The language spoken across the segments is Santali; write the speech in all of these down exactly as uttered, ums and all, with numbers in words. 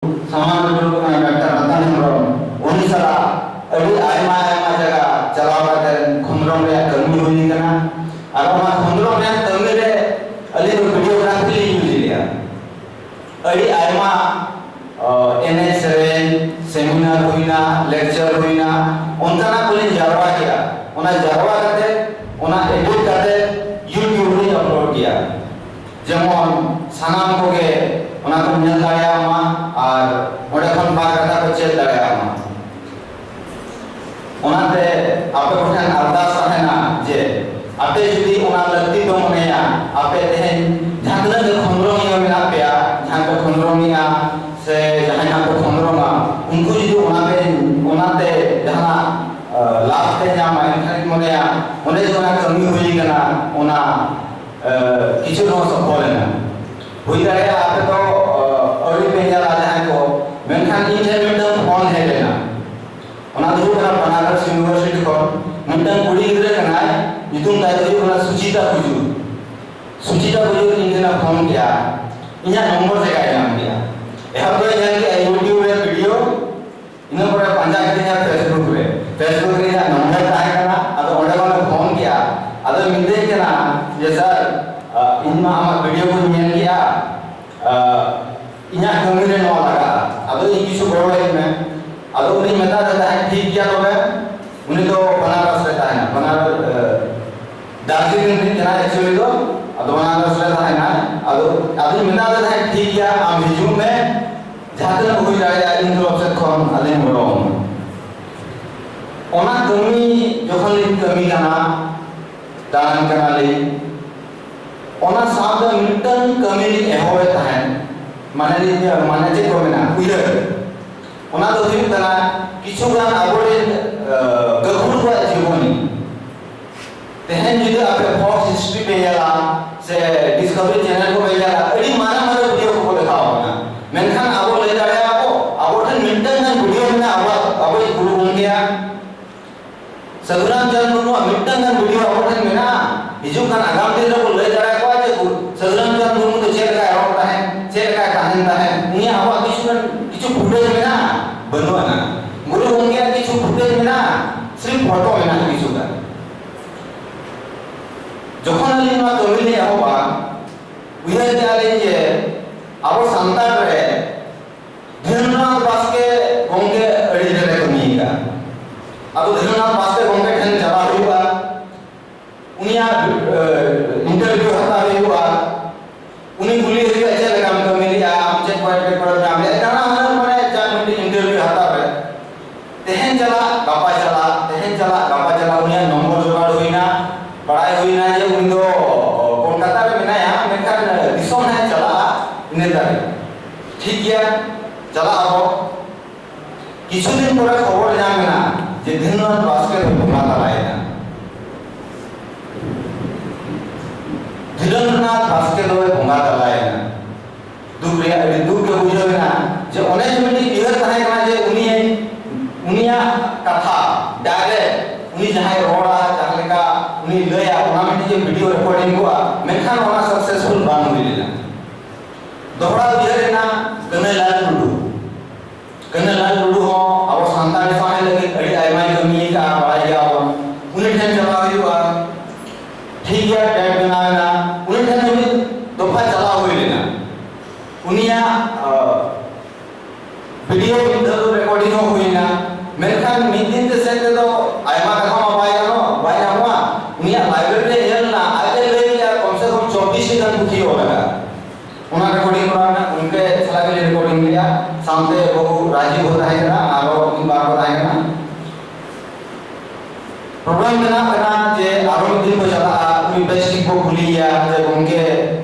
ᱥᱟᱢᱟᱝ ᱨᱮ ᱫᱩᱲᱩᱵ ᱠᱟᱱᱟ ᱰᱟᱠᱛᱟᱨ ᱨᱟᱛᱟᱱ ᱦᱮᱢᱵᱨᱚᱢ, ᱩᱱᱤ ᱥᱟᱞᱟᱜ ᱟᱹᱰᱤ ᱟᱭᱢᱟ ᱟᱭᱢᱟ ᱡᱟᱭᱜᱟ ᱪᱟᱞᱟᱣ ᱠᱟᱛᱮ ᱠᱷᱚᱸᱫᱽᱨᱚᱝ ᱨᱮᱭᱟᱜ ᱠᱟᱹᱢᱤ ᱦᱩᱭ ᱠᱟᱱᱟ᱾ ᱟᱨ ᱚᱱᱟ ᱠᱷᱚᱸᱫᱽᱨᱚᱝ ᱨᱮᱭᱟᱜ ᱠᱟᱹᱢᱤ ᱨᱮ ᱟᱹᱞᱤᱧ ᱫᱚ videography ᱞᱤᱧ use ᱞᱮᱫᱼᱟ᱾ ᱟᱹᱰᱤ ᱟᱭᱢᱟ, ᱚ, ᱮᱱᱮᱡ ᱥᱮᱨᱮᱧ, seminar ᱦᱩᱭᱱᱟ, lecture ᱦᱩᱭᱱᱟ, ᱚᱱᱠᱟᱱᱟᱜ ᱠᱚᱞᱤᱧ ᱡᱟᱨᱣᱟ ᱠᱮᱫᱼᱟ᱾ ᱚᱱᱟ ᱡᱟᱨᱣᱟ ᱠᱟᱛᱮ, ᱚᱱᱟ edit ᱠᱟᱛᱮ YouTube ᱨᱮᱞᱤᱧ upload ᱠᱮᱫᱼᱟ᱾ ᱡᱮᱢᱚᱱ ᱥᱟᱱᱟᱢ ᱠᱚᱜᱮ ᱚᱱᱟ ᱠᱚ ᱧᱮᱞ ᱫᱟᱲᱮᱭᱟᱜ ᱢᱟ ᱟᱨ ᱚᱸᱰᱮ ᱠᱷᱚᱱ ᱵᱟᱨ ᱠᱟᱛᱷᱟ ᱠᱚ ᱪᱮᱫ ᱫᱟᱲᱮᱭᱟᱜ ᱢᱟ᱾ ᱚᱱᱟᱛᱮ ᱟᱯᱮ ᱠᱚᱴᱷᱮᱱ ᱟᱨᱫᱟᱥ ᱛᱟᱦᱮᱱᱟ ᱡᱮ ᱟᱯᱮ ᱡᱩᱫᱤ ᱚᱱᱟ ᱞᱟᱹᱠᱛᱤ ᱯᱮ ᱢᱚᱱᱮᱭᱟ, ᱟᱯᱮ ᱛᱮᱦᱮᱧ ᱡᱟᱦᱟᱸ ᱛᱤᱱᱟᱹᱜ ᱜᱮ ᱠᱷᱚᱸᱫᱽᱨᱚᱝᱤᱭᱟᱹ ᱢᱮᱱᱟᱜ ᱯᱮᱭᱟ, ᱡᱟᱦᱟᱸ ᱯᱮ ᱠᱷᱚᱸᱫᱽᱨᱚᱝᱤᱭᱟ ᱥᱮ ᱡᱟᱦᱟᱸᱭ ᱦᱟᱸᱜ ᱯᱮ ᱠᱷᱚᱸᱫᱽᱨᱚᱝᱟ, ᱩᱱᱠᱩ ᱡᱩᱫᱤ ᱚᱱᱟᱛᱮ, ᱚᱱᱟᱛᱮ ᱡᱟᱦᱟᱱᱟᱜ, ᱟᱸ, ᱞᱟᱵᱷ ᱯᱮ ᱧᱟᱢᱟ, ᱮᱱᱠᱷᱟᱱ ᱤᱧ ᱢᱚᱱᱮᱭᱟ ᱚᱸᱰᱮ ᱡᱮ ᱚᱱᱟ ᱠᱟᱹᱢᱤ ᱦᱩᱭ ᱠᱟᱱᱟ, ᱚᱱᱟ ᱮ, ᱠᱤᱪᱷᱩ ᱨᱮᱦᱚᱸ ᱥᱚᱯᱷᱚᱞ ᱮᱱᱟ᱾ ᱦᱩᱭ ᱫᱟᱲᱮᱭᱟᱜᱼᱟ ᱟᱯᱮ ᱫᱚ, ᱮ, ᱟᱹᱣᱨᱤ ᱯᱮ ᱧᱮᱞᱟ ᱡᱟᱦᱟᱸᱭ ᱠᱚ, ᱢᱮᱱᱠᱷᱟᱱ ᱤᱧ ᱴᱷᱮᱱ ᱢᱤᱫᱴᱟᱝ ᱯᱷᱳᱱ ᱦᱮᱡ ᱞᱮᱱᱟ᱾ ᱚᱱᱟ ᱫᱚ ᱦᱩᱭᱩᱜ ᱠᱟᱱᱟ ᱵᱟᱱᱟᱨᱚᱥ ᱤᱭᱩᱱᱤᱵᱷᱟᱨᱥᱤᱴᱤ ᱠᱷᱚᱱ ᱢᱤᱫᱴᱟᱝ ᱠᱩᱲᱤ ᱜᱤᱫᱽᱨᱟᱹ ᱠᱟᱱᱟᱭ, ᱧᱩᱛᱩᱢ ᱛᱟᱭ ᱫᱚ ᱦᱩᱭᱩᱜ ᱠᱟᱱᱟ ᱥᱩᱪᱤᱛᱟ ᱠᱩᱡᱩᱨ᱾ ᱥᱩᱪᱤᱛᱟ ᱠᱩᱡᱩᱨ ᱤᱧ ᱴᱷᱮᱱᱮ ᱯᱷᱳᱱ ᱠᱮᱜᱼᱟ, ᱤᱧᱟᱹᱜ ᱱᱚᱢᱵᱚᱨ ᱪᱮᱠᱟᱭ ᱧᱟᱢ ᱠᱮᱜᱼᱟ? ᱮᱦᱚᱵ ᱫᱚᱭ ᱧᱮᱞ ᱠᱮᱜᱼᱟ YouTube ᱨᱮ video, ᱤᱱᱟᱹ ᱯᱚᱨᱮ ᱯᱟᱸᱡᱟ ᱠᱤᱫᱤᱧᱟ Facebook ᱨᱮ᱾ Facebook ᱨᱮ ᱤᱧᱟᱹᱜ ᱱᱚᱢᱵᱚᱨ ᱛᱟᱦᱮᱸ ᱠᱟᱱᱟ, ᱟᱫᱚ ᱚᱸᱰᱮ ᱠᱷᱚᱱᱮ ᱯᱷᱳᱱ ᱠᱮᱜᱼᱟ᱾ ᱟᱫᱚᱭ ᱢᱤᱛᱟᱹᱧ ᱠᱟᱱᱟ ᱡᱮ, "ᱥᱟᱨ, ᱟ, ᱤᱧ ᱢᱟ ᱟᱢᱟᱜ video ᱠᱚᱧ ᱧᱮᱞ ᱠᱮᱜᱼᱟ, ᱟ, ᱤᱧᱟᱹᱜ ᱠᱟᱹᱢᱤ ᱨᱮ ᱱᱚᱣᱟ ᱞᱟᱜᱟᱜᱼᱟ, ᱟᱫᱚ ᱤᱧ ᱠᱤᱪᱷᱩ ᱜᱚᱲᱚ ᱟᱹᱧ ᱢᱮ᱾" ᱟᱫᱚ ᱩᱱᱤᱧ ᱢᱮᱛᱟ ᱫᱮ ᱛᱟᱦᱮᱸᱫ, "ᱴᱷᱤᱠ ᱜᱮᱭᱟ ᱛᱚᱵᱮ᱾" ᱩᱱᱤ ᱫᱚ ᱵᱟᱱᱟᱨᱚᱥ ᱨᱮ ᱛᱟᱦᱮᱱᱟ, ᱵᱟᱱᱟᱨᱚᱥ, ᱟ, ᱫᱟᱨᱡᱤᱞᱤᱝ ᱨᱤᱱᱤᱡ ᱠᱟᱱᱟᱭ actually ᱫᱚ᱾ ᱟᱫᱚ ᱵᱟᱱᱟᱨᱚᱥ ᱨᱮ ᱛᱟᱦᱮᱱᱟᱭ᱾ ᱟᱫᱚ, ᱟᱫᱚᱧ ᱢᱮᱛᱟ ᱫᱮ ᱛᱟᱦᱮᱸᱫ, "ᱴᱷᱤᱠ ᱜᱮᱭᱟ, ᱟᱢ ᱦᱤᱡᱩᱜ ᱢᱮ, ᱡᱟᱦᱟᱸ ᱛᱤᱱᱟᱹᱜ ᱦᱩᱭ ᱫᱟᱲᱮᱭᱟᱜᱼᱟ ᱤᱧ ᱛᱚᱨᱚᱯ ᱥᱮᱫ ᱠᱷᱚᱱ ᱟᱞᱮᱧ ᱜᱚᱲᱚ ᱟᱢᱟ᱾" ᱚᱱᱟ ᱠᱟᱹᱢᱤ ᱡᱚᱠᱷᱚᱱ ᱞᱤᱧ ᱠᱟᱹᱢᱤ ᱠᱟᱱᱟ, ᱫᱟᱬᱟᱱ ᱠᱟᱱᱟᱞᱤᱧ, ᱚᱱᱟ ᱥᱟᱶᱛᱮ ᱢᱤᱫᱴᱟᱝ ᱠᱟᱹᱢᱤ ᱞᱤᱧ ᱮᱦᱚᱵᱮᱫ ᱛᱟᱦᱮᱸᱫ, ᱢᱟᱱᱮ ᱞᱤᱧ, ᱢᱟᱱᱮ ᱪᱮᱫ ᱠᱚ ᱢᱮᱱᱟ, ᱩᱭᱦᱟᱹᱨ᱾ ᱚᱱᱟ ᱫᱚ ᱦᱩᱭᱩᱜ ᱠᱟᱱᱟ ᱠᱤᱪᱷᱩ ᱜᱟᱱ ᱟᱵᱚᱨᱮᱱ, ᱮ, ᱜᱟᱹᱠᱷᱩᱲ ᱠᱚᱣᱟᱜ ᱡᱤᱵᱚᱱᱤ᱾ ᱛᱮᱦᱮᱧ ᱡᱩᱫᱤ ᱟᱯᱮ folk history ᱯᱮ ᱧᱮᱞᱟ ᱥᱮ Discovery Channel ᱠᱚ ᱯᱮ ᱧᱮᱞᱟ, ᱟᱹᱰᱤ ᱢᱟᱨᱟᱝ ᱢᱟᱨᱟᱝ video ᱠᱚᱠᱚ ᱫᱮᱠᱷᱟᱣ ᱟᱵᱚᱱᱟ᱾ ᱢᱮᱱᱠᱷᱟᱱ ᱟᱵᱚ ᱞᱟᱹᱭ ᱫᱟᱲᱮᱭᱟᱜᱼᱟ ᱵᱚ, ᱟᱵᱚ ᱴᱷᱮᱱ ᱢᱤᱫᱴᱟᱝ ᱜᱟᱱ video ᱢᱮᱱᱟᱜᱼᱟ ᱟᱵᱚᱣᱟᱜ, ᱟᱵᱚᱭᱤᱡ ᱜᱩᱨᱩ ᱜᱚᱢᱠᱮᱭᱟᱜ᱾ ᱥᱟᱹᱫᱷᱩ ᱨᱟᱢᱪᱟᱸᱫᱽ ᱢᱩᱨᱢᱩᱣᱟᱜ ᱢᱤᱫᱴᱟᱝ ᱜᱟᱱ video ᱟᱵᱚ ᱴᱷᱮᱱ ᱢᱮᱱᱟᱜᱼᱟ᱾ ᱦᱤᱡᱩᱜ ᱠᱟᱱ ᱟᱜᱟᱢ ᱫᱤᱱ ᱨᱮᱵᱚ ᱞᱟᱹᱭ ᱫᱟᱲᱮᱭᱟᱠᱚᱣᱟ ᱡᱮ ᱜᱩ-, ᱥᱟᱹᱫᱷᱩ ᱨᱟᱢᱪᱟᱸᱫᱽ ᱢᱩᱨᱢᱩ ᱫᱚ ᱪᱮᱫ ᱞᱮᱠᱟᱭ ᱨᱚᱲ ᱛᱟᱦᱮᱸᱫ, ᱪᱮᱫ ᱞᱮᱠᱟᱭ ᱛᱟᱦᱮᱱ ᱛᱟᱦᱮᱸᱫ, ᱩᱱᱤᱭᱟᱜ ᱟᱵᱚᱣᱟᱜ ᱠᱤᱪᱷᱩ ᱠᱤᱪᱷᱩ ᱯᱷᱩᱴᱮᱡᱽ ᱢᱮᱱᱟᱜᱼᱟ? ᱵᱟᱹᱱᱩᱜ ᱟᱱᱟ᱾ ᱜᱩᱨᱩ ᱜᱚᱢᱠᱮᱭᱟᱜ ᱠᱤᱪᱷᱩ ᱯᱷᱩᱴᱮᱡᱽ ᱢᱮᱱᱟᱜᱼᱟ? ᱥᱤᱨᱯ ᱯᱷᱳᱴᱳ ᱢᱮᱱᱟᱜᱼᱟ ᱠᱤᱪᱷᱩ ᱜᱟᱱ᱾ ᱡᱚᱠᱷᱚᱱ ᱟᱹᱞᱤᱧ ᱱᱚᱣᱟ ᱠᱟᱹᱢᱤ ᱞᱤᱧ ᱮᱦᱚᱵᱟ, ᱩᱭᱦᱟᱹᱨ ᱠᱮᱜᱼᱟ ᱞᱤᱧ ᱡᱮ ᱟᱵᱚ ᱥᱟᱱᱛᱟᱲ ᱨᱮ ᱫᱷᱤᱨᱮᱱᱫᱨᱚᱱᱟᱛᱷ ᱵᱟᱥᱠᱮ ᱜᱚᱢᱠᱮ ᱟᱹᱰᱤ ᱰᱷᱮᱨᱮ ᱠᱟᱹᱢᱤ ᱟᱠᱟᱫᱼᱟ᱾ ᱟᱫᱚ ᱫᱷᱤᱨᱮᱱᱫᱨᱚᱱᱟᱛᱷ ᱵᱟᱥᱠᱮ ᱜᱚᱢᱠᱮ ᱴᱷᱮᱱ ᱪᱟᱞᱟᱣ ᱦᱩᱭᱩᱜᱼᱟ, ᱩᱱᱤᱭᱟᱜ ᱤᱱᱴᱟᱨᱵᱷᱤᱭᱩ ᱦᱟᱛᱟᱣ ᱦᱩᱭᱩᱜᱼᱟ, ᱩᱱᱤ ᱠᱩᱞᱤ ᱦᱩᱭᱩᱜᱼᱟ ᱪᱮᱫ ᱞᱮᱠᱟᱢ ᱠᱟᱹᱢᱤ ᱞᱮᱜᱼᱟ, ᱟᱢ ᱪᱮᱫ ᱠᱚ ᱮᱴᱠᱮᱴᱚᱬᱮ ᱧᱟᱢ ᱞᱮᱫᱼᱟ, ᱱᱟᱱᱟ ᱦᱩᱱᱟᱹᱨ ᱢᱟᱱᱮ ᱡᱟᱠ ᱢᱤᱫᱴᱤᱡ ᱤᱱᱴᱟᱨᱵᱷᱤᱭᱩ ᱦᱟᱛᱟᱣ ᱨᱮ᱾ ᱛᱮᱦᱮᱧ ᱪᱟᱞᱟᱜ, ᱜᱟᱯᱟ ᱪᱟᱞᱟᱜ, ᱛᱮᱦᱮᱧ ᱪᱟᱞᱟᱜ, ᱜᱟᱯᱟ ᱪᱟᱞᱟᱜ, ᱩᱱᱤᱭᱟᱜ ᱱᱚᱢᱵᱚᱨ ᱡᱚᱜᱟᱲ ᱦᱩᱭᱱᱟ, ᱵᱟᱲᱟᱭ ᱦᱩᱭᱱᱟ ᱡᱮ ᱩᱱᱤ ᱫᱚ ᱠᱳᱞᱠᱟᱛᱟ ᱨᱮ ᱢᱮᱱᱟᱭᱟ, ᱢᱮᱱᱠᱷᱟᱱ ᱫᱤᱥᱚᱢ ᱦᱟᱸᱜ ᱪᱟᱞᱟᱜᱼᱟ ᱤᱱᱟᱹ ᱛᱟᱹᱨᱤᱠᱷ᱾ ᱴᱷᱤᱠ ᱜᱮᱭᱟ, ᱪᱟᱞᱟᱜ ᱟᱵᱚ᱾ ᱠᱤᱪᱷᱩ ᱫᱤᱱ ᱯᱚᱨᱮ ᱠᱷᱚᱵᱚᱨ ᱧᱟᱢ ᱮᱱᱟ ᱡᱮ ᱫᱷᱤᱨᱮᱱᱫᱨᱚᱱᱟᱛᱷ ᱵᱟᱥᱠᱮ ᱫᱚᱭ ᱵᱚᱸᱜᱟ ᱛᱟᱞᱟᱭᱮᱱᱟ᱾ ᱫᱷᱤᱨᱮᱱᱫᱨᱚᱱᱟᱛᱷ ᱵᱟᱥᱠᱮ ᱫᱚᱭ ᱵᱚᱸᱜᱟ ᱛᱟᱞᱟᱭᱮᱱᱟ᱾ ᱫᱩᱠ ᱨᱮᱭᱟᱜ ᱟᱹᱰᱤ ᱫᱩᱠ ᱜᱮ ᱵᱩᱡᱷᱟᱹᱣ ᱮᱱᱟ ᱡᱮ ᱚᱱᱮ ᱡᱮ ᱢᱤᱫᱴᱤᱡ ᱩᱭᱦᱟᱹᱨ ᱛᱟᱦᱮᱸ ᱠᱟᱱᱟ ᱡᱮ ᱩᱱᱤ, ᱩᱱᱤᱭᱟᱜ ᱠᱟᱛᱷᱟ direct, ᱩᱱᱤ ᱡᱟᱦᱟᱸᱭ ᱨᱚᱲᱟ, ᱡᱟᱦᱟᱸ ᱞᱮᱠᱟ ᱩᱱᱤ ᱞᱟᱹᱭᱟ, ᱚᱱᱟ ᱢᱤᱫᱴᱤᱡ ᱡᱮ video recording ᱠᱚᱜᱼᱟ, ᱢᱮᱱᱠᱷᱟᱱ ᱚᱱᱟ successful ᱵᱟᱝ ᱦᱩᱭ ᱞᱮᱱᱟ᱾ ᱫᱚᱦᱲᱟ ᱩᱭᱦᱟᱹᱨ ᱮᱱᱟ ᱠᱟᱹᱱᱟᱹᱭᱞᱟᱞ ᱴᱩᱰᱩ᱾ ᱠᱟᱹᱱᱟᱹᱭᱞᱟᱞ ᱴᱩᱰᱩ ᱦᱚᱸ ᱟᱵᱚ ᱥᱟᱱᱛᱟᱲᱤ ᱥᱟᱶᱦᱮᱫ ᱞᱟᱹᱜᱤᱫ ᱟᱹᱰᱤ ᱟᱭᱢᱟᱭ ᱠᱟᱹᱢᱤ ᱟᱠᱟᱫᱼᱟ, ᱵᱟᱲᱟᱭ ᱜᱮᱭᱟᱵᱚᱱ᱾ ᱩᱱᱤ ᱴᱷᱮᱱ ᱪᱟᱞᱟᱣ ᱦᱩᱭᱩᱜᱼᱟ᱾ ᱴᱷᱤᱠ ᱜᱮᱭᱟ, date ᱵᱮᱱᱟᱣ ᱮᱱᱟ, ᱩᱱᱤ ᱴᱷᱮᱱ ᱢᱤᱫ ᱫᱚᱯᱷᱟ ᱪᱟᱞᱟᱣ ᱦᱩᱭ ᱞᱮᱱᱟ᱾ ᱩᱱᱤᱭᱟᱜ, ᱟᱸ, video ᱢᱤᱫ ᱫᱷᱟᱣ recording ᱦᱚᱸ ᱦᱩᱭ ᱮᱱᱟ, ᱢᱮᱱᱠᱷᱟᱱ ᱢᱤᱫ ᱫᱤᱱ ᱛᱮ ᱥᱮᱱ ᱛᱮᱫᱚ ᱟᱭᱢᱟ ᱠᱟᱛᱷᱟ ᱢᱟ ᱵᱟᱭ ᱜᱟᱱᱚᱜ, ᱵᱟᱭ ᱧᱟᱢᱚᱜᱼᱟ᱾ ᱩᱱᱤᱭᱟᱜ library ᱨᱮ ᱧᱮᱞ ᱮᱱᱟ, ᱟᱡ ᱮ ᱞᱟᱹᱭ ᱠᱮᱜᱼᱟ ᱠᱚᱢ ᱥᱮ ᱠᱚᱢ ᱪᱚᱵᱵᱤᱥ ᱴᱤ ᱜᱟᱱ ᱯᱩᱛᱷᱤ ᱚᱞ ᱟᱠᱟᱫᱼᱟ᱾ ᱚᱱᱟ recording ᱠᱚᱨᱟᱣ ᱮᱱᱟ, ᱩᱱᱠᱩ ᱥᱟᱞᱟᱜ ᱜᱮᱞᱤᱧ recording ᱞᱮᱫᱼᱟ, ᱥᱟᱶᱛᱮ ᱵᱟᱹᱵᱩ ᱨᱟᱡᱤᱵᱽ ᱦᱚᱸ ᱛᱟᱦᱮᱸ ᱠᱟᱱᱟ, ᱟᱨᱚ ᱢᱤᱫ ᱵᱟᱨ ᱠᱚ ᱛᱟᱦᱮᱸ ᱠᱟᱱᱟ᱾ Problem ᱵᱮᱱᱟᱜ ᱠᱟᱱᱟ ᱡᱮ ᱟᱨᱚ ᱢᱤᱫ ᱫᱤᱱ ᱠᱚ ᱪᱟᱞᱟᱜᱼᱟ, ᱩᱱᱤ ᱵᱮᱥ ᱴᱷᱤᱠ ᱠᱚ ᱠᱩᱞᱤᱭᱮᱭᱟ ᱡᱮ, "ᱜᱚᱢᱠᱮ,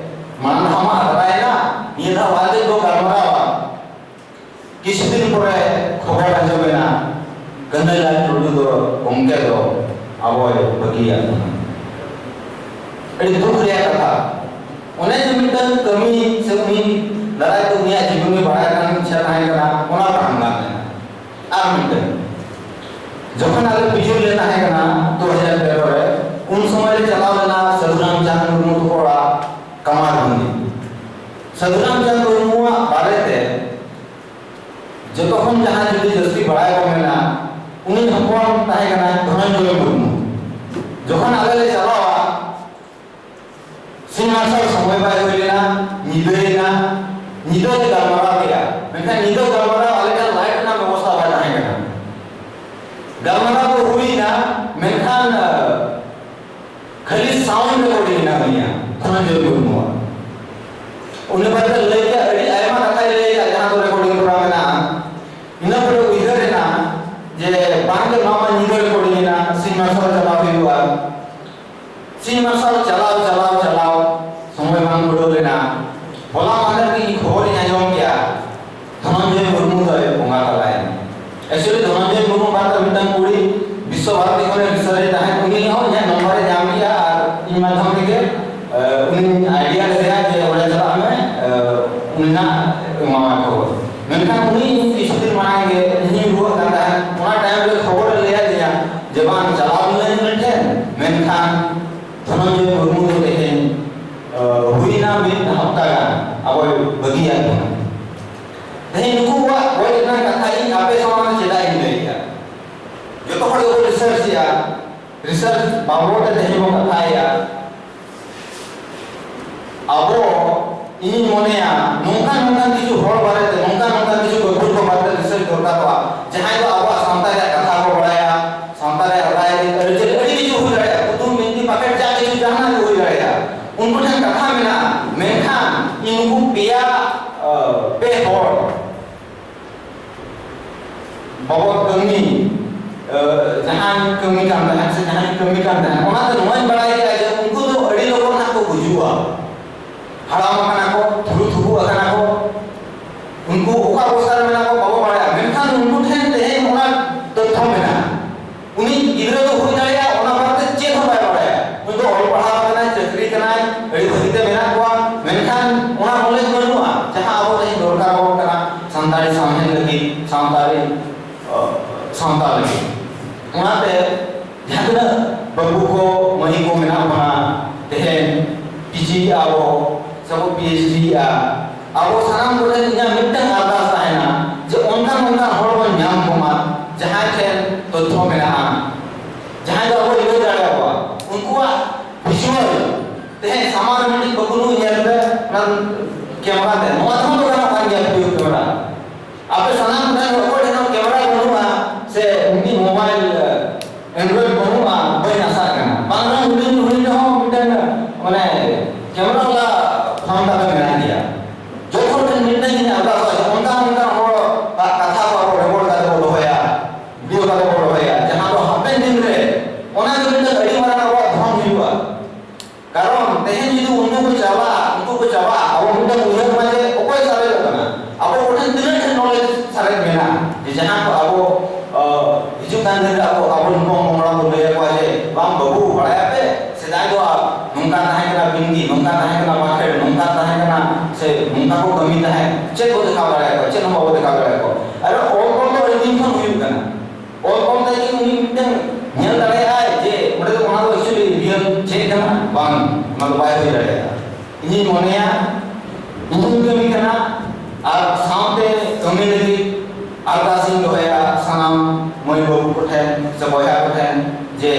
ᱢᱟᱲᱟᱝ ᱫᱷᱟᱣ ᱢᱟ ᱦᱟᱨᱟᱭᱮᱱᱟ, ᱱᱤᱭᱟᱹ ᱫᱷᱟᱣ ᱟᱨ ᱪᱮᱫ ᱠᱚ ᱜᱟᱞᱢᱟᱨᱟᱣᱟ?" ᱠᱤᱪᱷᱩ ᱫᱤᱱ ᱯᱚᱨᱮ ᱠᱷᱚᱵᱚᱨ ᱟᱸᱡᱚᱢᱮᱱᱟ, ᱠᱟᱹᱱᱟᱹᱭᱞᱟᱞ ᱴᱩᱰᱩ ᱫᱚ ᱜᱚᱢᱠᱮ ᱫᱚ ᱟᱵᱚᱭ ᱵᱟᱹᱜᱤᱭᱟᱫ ᱵᱚᱱᱟ᱾ ᱟᱹᱰᱤ ᱫᱩᱠ ᱨᱮᱭᱟᱜ ᱠᱟᱛᱷᱟ᱾ ᱚᱱᱮ ᱡᱮ ᱢᱤᱫᱴᱟᱝ ᱠᱟᱹᱢᱤ ᱥᱮ ᱩᱱᱤ ᱫᱟᱨᱟᱭ ᱛᱮ ᱩᱱᱤᱭᱟᱜ ᱡᱤᱵᱚᱱᱤ ᱵᱟᱲᱟᱭ ᱨᱮᱱᱟᱜ ᱤᱪᱪᱷᱟ ᱛᱟᱦᱮᱸ ᱠᱟᱱᱟ, ᱚᱱᱟ ᱵᱟᱝ ᱜᱟᱱ ᱞᱮᱱᱟ᱾ ᱟᱨ ᱢᱤᱫᱴᱟᱝ, ᱡᱚᱠᱷᱚᱱ ᱟᱞᱮ ᱯᱤᱡᱩᱨ ᱞᱮ ᱛᱟᱦᱮᱸ ᱠᱟᱱᱟ ᱫᱩ ᱦᱟᱡᱟᱨ ᱛᱮᱨᱚ ᱨᱮ, ᱩᱱ ᱥᱚᱢᱚᱭ ᱞᱮ ᱪᱟᱞᱟᱣ ᱞᱮᱱᱟ ᱥᱟᱹᱫᱷᱩ ᱨᱟᱢᱪᱟᱸᱫᱽ ᱢᱩᱨᱢᱩ ᱛᱟᱠᱚ ᱚᱲᱟᱜ ᱠᱟᱢᱟᱨᱵᱚᱱᱫᱤ᱾ ᱥᱟᱹᱫᱷᱩ ᱨᱟᱢᱪᱟᱸᱫᱽ ᱢᱩᱨᱢᱩᱣᱟᱜ ᱵᱟᱨᱮᱛᱮ ᱡᱚᱛᱚ ᱠᱷᱚᱱ ᱡᱟᱦᱟᱸ ᱡᱩᱫᱤ ᱡᱟᱹᱥᱛᱤ ᱵᱟᱲᱟᱭ ᱠᱚ ᱢᱮᱱᱟ, ᱩᱱᱤ ᱦᱚᱯᱚᱱ ᱛᱟᱦᱮᱸ ᱠᱟᱱᱟᱭ ᱫᱷᱚᱱᱚᱱᱡᱚᱭ ᱢᱩᱨᱢᱩ᱾ ᱡᱚᱠᱷᱚᱱ ᱟᱞᱮ ᱞᱮ ᱪᱟᱞᱟᱣᱟ, ᱥᱤᱧ ᱢᱟᱨᱥᱟᱞ ᱥᱚᱢᱚᱭ ᱵᱟᱭ ᱦᱩᱭ ᱞᱮᱱᱟ, ᱧᱤᱫᱟᱹᱭᱮᱱᱟ, ᱧᱤᱫᱟᱹ ᱞᱮ ᱜᱟᱞᱢᱟᱨᱟᱣ ᱠᱮᱫᱟ, ᱢᱮᱱᱠᱷᱟᱱ ᱧᱤᱫᱟᱹ ᱜᱟᱞᱢᱟᱨᱟᱣ ᱟᱞᱮ ᱴᱷᱮᱱ ᱞᱟᱭᱤᱴ ᱨᱮᱱᱟᱜ ᱵᱮᱵᱚᱥᱛᱷᱟ ᱵᱟᱭ ᱛᱟᱦᱮᱸ ᱠᱟᱱᱟ᱾ ᱜᱟᱞᱢᱟᱨᱟᱣ ᱠᱚ ᱦᱩᱭᱱᱟ, ᱢᱮᱱᱠᱷᱟᱱ, ᱟᱸ, ᱠᱷᱟᱹᱞᱤ ᱥᱟᱣᱩᱱᱰ ᱨᱮᱠᱚᱨᱰᱤᱝ ᱦᱮᱱᱟᱜ ᱜᱮᱭᱟ ᱫᱷᱚᱱᱚᱱᱡᱚᱭ ᱢᱩᱨᱢᱩᱣᱟᱜ᱾ ᱩᱱᱤ ᱵᱟᱨᱮᱛᱮ ᱞᱟᱹᱭ ᱠᱮᱫᱟ, ᱟᱹᱰᱤ ᱟᱭᱢᱟ ᱠᱟᱛᱷᱟᱭ ᱞᱟᱹᱭ ᱠᱮᱫᱟ, ᱡᱟᱦᱟᱸ ᱫᱚ ᱨᱮᱠᱚᱨᱰᱤᱝ ᱠᱚᱨᱟᱣ ᱢᱮᱱᱟᱜᱼᱟ᱾ ᱤᱱᱟᱹ ᱯᱚᱨᱮ ᱩᱭᱦᱟᱹᱨ ᱮᱱᱟ ᱡᱮ ᱵᱟᱝ ᱜᱮ, ᱱᱚᱣᱟ ᱢᱟ ᱧᱤᱫᱟᱹ ᱨᱮᱠᱚᱨᱰᱤᱝ ᱮᱱᱟ, ᱥᱤᱧ ᱢᱟᱨᱥᱟᱞ ᱪᱟᱞᱟᱣ ᱦᱩᱭᱩᱜᱼᱟ᱾ ᱥᱤᱧ ᱢᱟᱨᱥᱟᱞ ᱪᱟᱞᱟᱣ, ᱪᱟᱞᱟᱣ, ᱪᱟᱞᱟᱣ, ᱥᱚᱢᱚᱭ ᱵᱟᱝ ᱠᱩᱲᱟᱹᱣ ᱞᱮᱱᱟ᱾ ᱦᱚᱞᱟ ᱢᱟᱦᱫᱮᱨ ᱜᱮ ᱤᱧ ᱠᱷᱚᱵᱚᱨᱤᱧ ᱟᱸᱡᱚᱢ ᱠᱮᱜᱼᱟ, ᱫᱷᱚᱱᱚᱱᱡᱚᱭ ᱢᱩᱨᱢᱩ ᱫᱚᱭ ᱵᱚᱸᱜᱟ ᱛᱟᱞᱟᱭᱮᱱᱟ᱾ Actually, ᱫᱷᱚᱱᱚᱱᱡᱚᱭ ᱢᱩᱨᱢᱩ ᱵᱟᱨᱮᱛᱮ ᱢᱤᱫᱴᱟᱝ ᱠᱩᱲᱤ ᱵᱤᱥᱥᱚ ᱵᱷᱟᱨᱚᱛᱤ ᱠᱷᱚᱱᱮ ᱨᱤᱥᱟᱨᱪ ᱮ ᱛᱟᱦᱮᱸᱫ, ᱩᱱᱤ ᱦᱚᱸ ᱤᱧᱟᱹᱜ ᱱᱚᱢᱵᱚᱨᱮ ᱧᱟᱢ ᱠᱮᱜᱼᱟ ᱟᱨ ᱤᱧ ᱢᱟᱫᱽᱫᱷᱚᱢ ᱛᱮᱜᱮ, ᱟᱸ, ᱩᱱᱤᱧ ᱟᱭᱰᱤᱭᱟ ᱞᱮᱫᱮᱭᱟ ᱡᱮ ᱚᱸᱰᱮ ᱪᱟᱞᱟᱜ ᱢᱮ, ᱟᱸ, ᱩᱱᱤ ᱱᱟᱜ ᱮᱢᱟᱢᱟᱭ ᱠᱷᱚᱵᱚᱨ᱾ ᱢᱮᱱᱠᱷᱟᱱ ᱩᱱᱤ ᱠᱤᱪᱷᱩ ᱫᱤᱱ ᱢᱟᱲᱟᱝ ᱜᱮ ᱤᱧᱤᱧ ᱨᱩᱣᱟᱹᱜ ᱠᱟᱱ ᱛᱟᱦᱮᱸᱫ, ᱚᱱᱟ ᱴᱟᱭᱤᱢ ᱨᱮ ᱠᱷᱚᱵᱚᱨᱮ ᱞᱟᱹᱭ ᱟᱹᱫᱤᱧᱟ ᱡᱮ, "ᱵᱟᱝ, ᱪᱟᱞᱟᱣ ᱞᱮᱱᱟᱹᱧ ᱩᱱᱤ ᱴᱷᱮᱱ, ᱢᱮᱱᱠᱷᱟᱱ ᱫᱷᱚᱱᱚᱱᱡᱚᱭ ᱢᱩᱨᱢᱩ ᱫᱚ ᱛᱮᱦᱮᱧ, ᱟᱹ, ᱦᱩᱭᱱᱟ ᱢᱤᱫ ᱦᱟᱯᱛᱟ ᱜᱟᱱ ᱟᱵᱚᱭ ᱵᱟᱹᱜᱤᱭᱟᱫ ᱵᱚᱱᱟ᱾" ᱛᱮᱦᱮᱧ ᱱᱩᱠᱩᱣᱟᱜ ᱜᱚᱡ ᱨᱮᱱᱟᱜ ᱠᱟᱛᱷᱟ ᱤᱧ ᱟᱯᱮ ᱥᱟᱢᱟᱝ ᱨᱮ ᱪᱮᱫᱟᱜ ᱤᱧ ᱞᱟᱹᱭᱮᱫᱼᱟ? ᱡᱚᱛᱚ ᱦᱚᱲ ᱜᱮᱵᱚ ᱨᱤᱥᱟᱨᱪ ᱮᱫᱼᱟ, ᱨᱤᱥᱟᱨᱪ ᱵᱟᱵᱚᱫ ᱛᱮ ᱛᱮᱦᱮᱧ ᱵᱚ ᱠᱟᱛᱷᱟᱭᱮᱫᱼᱟ᱾ ᱟᱵᱚ, ᱤᱧᱤᱧ ᱢᱚᱱᱮᱭᱟ, ᱱᱚᱝᱠᱟᱱ ᱱᱚᱝᱠᱟᱱ ᱠᱤᱪᱷᱩ ᱦᱚᱲ ᱵᱟᱨᱮᱛᱮ, ᱱᱚᱝᱠᱟᱱ ᱱᱚᱝᱠᱟᱱ ᱠᱤᱪᱷᱩ ᱜᱟᱹᱠᱷᱩᱲ ᱠᱚ ᱵᱟᱨᱮᱛᱮ ᱨᱤᱥᱟᱨᱪ ᱫᱚᱨᱠᱟᱨᱚᱜᱼᱟ, ᱡᱟᱦᱟᱸᱭ ᱫᱚ ᱟᱵᱚᱣᱟᱜ ᱥᱟᱶᱛᱟ ᱨᱮᱭᱟᱜ ᱠᱟᱛᱷᱟ ᱠᱚ ᱵᱟᱲᱟᱭᱟ, ᱥᱟᱶᱛᱟ ᱨᱮᱭᱟᱜ ᱨᱟᱭᱨᱤᱛ, ᱟᱹᱨᱤᱪᱟᱹᱞᱤ, ᱟᱹᱰᱤ ᱠᱤᱪᱷᱩ ᱦᱩᱭ ᱫᱟᱲᱮᱭᱟᱜᱼᱟ, ᱠᱩᱫᱩᱢ, ᱵᱤᱱᱛᱤ, ᱯᱟᱠᱮᱴ, ᱡᱟ ᱠᱤᱪᱷᱩ ᱡᱟᱦᱟᱱᱟᱜ ᱜᱮ ᱦᱩᱭ ᱫᱟᱲᱮᱭᱟᱜᱼᱟ᱾ ᱩᱱᱠᱩ ᱴᱷᱮᱱ ᱠᱟᱛᱷᱟ ᱢᱮᱱᱟᱜᱼᱟ, ᱢᱮᱱᱠᱷᱟᱱ ᱤᱧ ᱱᱩᱠᱩ ᱯᱮᱭᱟ, ᱟᱹ, ᱯᱮ ᱦᱚᱲ ᱵᱟᱵᱚᱫ ᱠᱟᱹᱢᱤ, ᱟᱹ, ᱡᱟᱦᱟᱸᱭ ᱠᱟᱹᱢᱤ ᱠᱟᱱ ᱛᱟᱦᱮᱸᱫ ᱥᱮ ᱡᱟᱦᱟᱸᱭ ᱠᱟᱹᱢᱤ ᱠᱟᱱ ᱛᱟᱦᱮᱸᱫ, ᱚᱱᱟᱛᱮ ᱱᱚᱣᱟᱧ ᱵᱟᱲᱟᱭ ᱠᱮᱫᱟ ᱡᱮ ᱩᱱᱠᱩ ᱫᱚ ᱟᱹᱰᱤ ᱞᱚᱜᱚᱱ ᱦᱟᱸᱜ ᱠᱚ ᱜᱩᱡᱩᱜᱼᱟ, ᱦᱟᱲᱟᱢ ᱟᱠᱟᱱᱟ ᱠᱚ, ᱛᱷᱩᱨᱩ ᱛᱷᱩᱵᱩ ᱟᱠᱟᱱᱟ ᱠᱚ᱾ ᱩᱱᱠᱩ ᱚᱠᱟ ᱚᱵᱚᱥᱛᱟ ᱨᱮ ᱢᱮᱱᱟᱜ ᱠᱚᱣᱟ ᱵᱟᱵᱚ ᱵᱟᱲᱟᱭᱟ, ᱢᱮᱱᱠᱷᱟᱱ ᱩᱱᱠᱩ ᱴᱷᱮᱱ ᱛᱮᱦᱮᱧ ᱚᱱᱟ ᱛᱚᱛᱛᱷᱚ ᱢᱮᱱᱟᱜᱼᱟ᱾ ᱩᱱᱤ ᱜᱤᱫᱽᱨᱟᱹ ᱫᱚ ᱦᱩᱭ ᱫᱟᱲᱮᱭᱟᱜᱼᱟ ᱚᱱᱟ ᱵᱟᱨᱮᱛᱮ ᱪᱮᱫ ᱦᱚᱸ ᱵᱟᱭ ᱵᱟᱲᱟᱭᱟ, ᱩᱱᱤ ᱫᱚ ᱚᱞ ᱯᱟᱲᱦᱟᱣ ᱠᱟᱱᱟᱭ, ᱪᱟᱹᱠᱨᱤ ᱠᱟᱱᱟᱭ, ᱟᱹᱰᱤ ᱵᱷᱟᱹᱜᱤ ᱛᱮ ᱢᱮᱱᱟᱜ ᱠᱚᱣᱟ, ᱢᱮᱱᱠᱷᱟᱱ ᱚᱱᱟ ᱱᱚᱞᱮᱡᱽ ᱵᱟᱹᱱᱩᱜᱼᱟ ᱡᱟᱦᱟᱸ ᱟᱵᱚ ᱛᱮᱦᱮᱧ ᱫᱚᱨᱠᱟᱨ ᱟᱵᱚᱱ ᱠᱟᱱᱟ ᱥᱟᱱᱛᱟᱲᱤ ᱥᱟᱶᱦᱮᱫ ᱞᱟᱹᱜᱤᱫ, ᱥᱟᱱᱛᱟᱲᱤ, ᱟᱹ, ᱥᱟᱶᱛᱟ ᱞᱟᱹᱜᱤᱫ᱾ ᱚᱱᱟᱛᱮ ᱡᱟᱦᱟᱸ ᱛᱤᱱᱟᱹᱜ ᱵᱟᱹᱵᱩ ᱠᱚ, ᱢᱟᱹᱭ ᱠᱚ ᱢᱮᱱᱟᱜ ᱵᱚᱱᱟ, ᱛᱮᱦᱮᱧ ᱯᱤᱡᱤ ᱟᱵᱚ ᱥᱮ ᱵᱚ ᱯᱤ ᱮᱭᱤᱪ ᱰᱤ ᱟ, ᱟᱵᱚ ᱥᱟᱱᱟᱢ ᱠᱚᱴᱷᱮᱱ ᱤᱧᱟᱹᱜ ᱢᱤᱫᱴᱟᱝ ᱟᱨᱫᱟᱥ ᱛᱟᱦᱮᱱᱟ ᱡᱮ ᱚᱱ ᱥᱟᱱᱟᱢ ᱠᱚᱴᱷᱮᱱ ᱚᱠᱚᱭ ᱴᱷᱮᱱ ᱦᱚᱸ ᱠᱮᱢᱮᱨᱟ ᱵᱟᱹᱱᱩᱜᱼᱟ ᱥᱮ ᱩᱱᱤ ᱢᱳᱵᱟᱭᱤᱞ, ᱮ, Android ᱵᱟᱹᱱᱩᱜᱼᱟ, ᱵᱟᱹᱧ ᱟᱥᱟᱜ ᱠᱟᱱᱟ᱾ ᱵᱟᱝ ᱨᱮᱦᱚᱸ ᱦᱩᱰᱤᱧ ᱦᱩᱰᱤᱧ ᱨᱮᱦᱚᱸ ᱢᱤᱫᱴᱮᱱ, ᱢᱟᱱᱮ, ᱠᱮᱢᱮᱨᱟ ᱵᱟᱞᱟ ᱯᱷᱳᱱ ᱛᱟᱯᱮ ᱢᱮᱱᱟᱜ ᱜᱮᱭᱟ᱾ ᱡᱚᱛᱚ ᱦᱚᱲ ᱴᱷᱮᱱ ᱢᱤᱫᱴᱮᱱ ᱤᱧ ᱟᱨᱫᱟᱥᱚᱜᱼᱟ ᱡᱮ ᱚᱱᱠᱟᱱ ᱚᱱᱠᱟᱱ ᱦᱚᱲ ᱟᱜ ᱠᱟᱛᱷᱟ ᱠᱚ ᱟᱵᱚ ᱨᱮᱠᱚᱨᱰ ᱠᱟᱛᱮ ᱵᱚ ᱫᱚᱦᱚᱭᱟ, ᱵᱷᱤᱰᱤᱭᱳ ᱠᱟᱛᱮ ᱵᱚ ᱫᱚᱦᱚᱭᱟ, ᱡᱟᱦᱟᱸ ᱫᱚ ᱦᱟᱯᱮᱱ ᱫᱤᱱ ᱨᱮ ᱚᱱᱟ ᱜᱮ ᱢᱤᱫᱴᱮᱱ ᱟᱹᱰᱤ ᱢᱟᱨᱟᱝ ᱟᱵᱚᱣᱟᱜ ᱫᱷᱚᱱ ᱦᱩᱭᱩᱜᱼᱟ᱾ ᱠᱟᱨᱚᱱ ᱛᱮᱦᱮᱧ ᱡᱩᱫᱤ ᱩᱱᱠᱩ ᱠᱚ ᱪᱟᱵᱟᱜᱼᱟ, ᱩᱱᱠᱩ ᱠᱚ ᱪᱟᱵᱟᱜᱼᱟ, ᱟᱵᱚ ᱢᱤᱫᱴᱟᱝ ᱩᱭᱦᱟᱹᱨ ᱢᱟ ᱡᱮ ᱚᱠᱚᱭ ᱥᱟᱨᱮᱡᱚᱜ ᱠᱟᱱᱟ, ᱟᱵᱚ ᱠᱚᱴᱷᱮᱱ ᱛᱤᱱᱟᱹᱜ ᱴᱷᱮᱱ ᱱᱚᱞᱮᱡᱽ ᱥᱟᱨᱮᱡ ᱢᱮᱱᱟᱜᱼᱟ, ᱡᱮ ᱡᱟᱦᱟᱸ ᱠᱚ ᱟᱵᱚ, ᱟᱸ, ᱦᱤᱡᱩᱜ ᱠᱟᱱ ᱫᱤᱱ ᱨᱮ ᱟᱵᱚ, ᱟᱵᱚ ᱱᱩᱠᱩ ᱯᱚᱝᱲᱟ ᱵᱚᱱ ᱞᱟᱹᱭ ᱟᱠᱚᱣᱟ ᱡᱮ, "ᱵᱟᱝ ᱵᱟᱹᱵᱩ, ᱵᱟᱲᱟᱭᱟᱯᱮ, ᱥᱮᱫᱟᱭ ᱫᱚ ᱱᱚᱝᱠᱟ ᱛᱟᱦᱮᱸ ᱠᱟᱱᱟ ᱵᱤᱱᱛᱤ, ᱱᱚᱝᱠᱟ ᱛᱟᱦᱮᱸ ᱠᱟᱱᱟ ᱵᱟᱸᱠᱷᱮᱲ, ᱱᱚᱝᱠᱟ ᱛᱟᱦᱮᱸ ᱠᱟᱱᱟ, ᱥᱮ ᱱᱚᱝᱠᱟ ᱠᱚ ᱠᱟᱹᱢᱤ ᱛᱟᱦᱮᱸᱫ", ᱪᱮᱫ ᱠᱚ ᱫᱮᱠᱷᱟᱣ ᱫᱟᱲᱮᱭᱟᱠᱚᱣᱟ? ᱪᱮᱫ ᱦᱚᱸ ᱵᱟᱵᱚ ᱫᱮᱠᱷᱟᱣ ᱫᱟᱲᱮᱭᱟᱠᱚᱣᱟ᱾ ᱟᱨ ᱚᱞ ᱛᱚᱞ ᱫᱚ ᱟᱹᱰᱤ ᱫᱤᱱ ᱠᱷᱚᱱ ᱦᱩᱭᱩᱜ ᱠᱟᱱᱟ᱾ ᱚᱞ ᱛᱚᱞ ᱛᱮ ᱡᱩᱫᱤ ᱩᱱᱤ ᱢᱤᱫᱴᱟᱝ ᱧᱮᱞ ᱫᱟᱲᱮᱭᱟᱜᱼᱟᱭ ᱡᱮ ᱚᱸᱰᱮ ᱫᱚ ᱚᱱᱟ ᱫᱚ actually real ᱪᱮᱫ ᱠᱟᱱᱟ, ᱵᱟᱝ, ᱚᱱᱟ ᱫᱚ ᱵᱟᱭ ᱦᱩᱭ ᱫᱟᱲᱮᱭᱟᱜᱼᱟ᱾ ᱤᱧᱤᱧ ᱢᱚᱱᱮᱭᱟ, ᱤᱧᱤᱧ ᱠᱟᱹᱢᱤ ᱠᱟᱱᱟ ᱟᱨ ᱥᱟᱶᱛᱮ ᱠᱟᱹᱢᱤ ᱞᱟᱹᱜᱤᱫ ᱟᱨᱫᱟᱥ ᱤᱧ ᱫᱚᱦᱚᱭᱟ ᱥᱟᱱᱟᱢ ᱢᱟᱹᱭ ᱵᱟᱹᱵᱩ ᱠᱚᱴᱷᱮᱱ ᱥᱮ ᱵᱚᱭᱦᱟ ᱠᱚᱴᱷᱮᱱ ᱡᱮ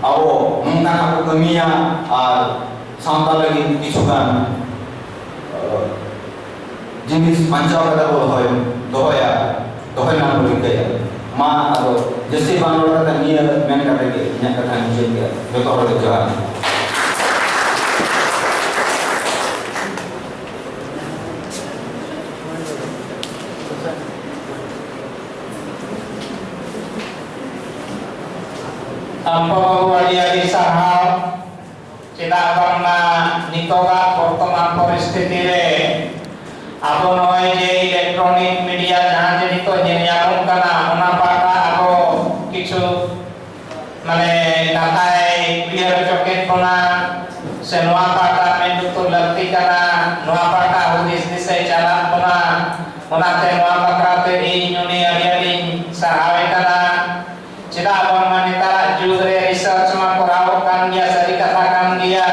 ᱟᱵᱚ ᱱᱚᱝᱠᱟᱱᱟᱜ ᱠᱚ ᱠᱟᱹᱢᱤᱭᱟ ᱟᱨ ᱥᱟᱶᱛᱟ ᱞᱟᱹᱜᱤᱫ ᱠᱤᱪᱷᱩ ᱜᱟᱱ ᱡᱤᱱᱤᱥ ᱵᱟᱧᱪᱟᱣ ᱠᱟᱛᱮ ᱵᱚ ᱫᱚᱦᱚᱭ, ᱫᱚᱦᱚᱭᱟ, ᱫᱚᱦᱚᱭ ᱨᱮᱱᱟᱜ ᱵᱚ ᱨᱤᱠᱟᱹᱭᱟ᱾ ᱢᱟ ᱟᱫᱚ ᱡᱟᱹᱥᱛᱤ ᱵᱟᱝ ᱨᱚᱲ ᱠᱟᱛᱮ ᱱᱤᱭᱟᱹ ᱢᱮᱱ ᱠᱟᱛᱮ ᱜᱮ ᱤᱧᱟᱹᱜ ᱠᱟᱛᱷᱟᱧ ᱢᱩᱪᱟᱹᱫ ᱠᱮᱫᱟ᱾ ᱡᱚᱛᱚ ᱦᱚᱲ ᱜᱮ ᱡᱚᱦᱟᱨ᱾ ᱟᱢᱯᱚ ᱵᱟᱹᱵᱩ, ᱟᱹᱰᱤ ᱟᱹᱰᱤ ᱥᱟᱨᱦᱟᱣ᱾ ᱪᱮᱫᱟᱜ ᱵᱟᱝᱢᱟ ᱱᱤᱛᱚᱜᱟᱜ ᱵᱚᱨᱛᱚᱢᱟᱱ ᱯᱚᱨᱤᱥᱛᱷᱤᱛᱤ ᱨᱮ ᱟᱵᱚ ᱱᱚᱜᱼᱚᱭ ᱡᱮ electronic media ᱡᱟᱦᱟᱸ ᱡᱮ ᱱᱤᱛᱚᱜ ᱧᱮᱞ ᱧᱟᱢᱚᱜ ᱠᱟᱱᱟ, ᱚᱱᱟ ᱯᱟᱦᱴᱟ ᱟᱵᱚ ᱠᱤᱪᱷᱩ ᱢᱟᱱᱮ ᱠᱟᱛᱷᱟᱭ ᱩᱭᱦᱟᱹᱨ ᱦᱚᱪᱚ ᱠᱮᱫ ᱵᱚᱱᱟ, ᱥᱮ ᱱᱚᱣᱟ ᱯᱟᱦᱴᱟ ᱢᱮᱫ ᱞᱩᱛᱩᱨ ᱞᱟᱹᱠᱛᱤ ᱠᱟᱱᱟ, ᱱᱚᱣᱟ ᱯᱟᱦᱴᱟ ᱦᱩᱫᱤᱥ ᱫᱤᱥᱟᱹᱭ ᱪᱟᱞᱟᱜ ᱵᱚᱱᱟ᱾ ᱚᱱᱟᱛᱮ ᱱᱚᱣᱟ ᱵᱟᱠᱷᱨᱟ ᱛᱮ ᱤᱧ ᱩᱱᱤ ᱟᱹᱰᱤ ᱟᱹᱰᱤᱧ ᱥᱟᱨᱦᱟᱣᱮ ᱠᱟᱱᱟ᱾ ᱪᱮᱫᱟᱜ ᱵᱟᱝᱢᱟ ᱱᱮᱛᱟᱨᱟᱜ ᱡᱩᱜᱽ ᱨᱮ research ᱢᱟ ᱠᱚᱨᱟᱣᱚᱜ ᱠᱟᱱ ᱜᱮᱭᱟ, ᱥᱟᱹᱨᱤ ᱠᱟᱛᱷᱟ ᱠᱟᱱ ᱜᱮᱭᱟ,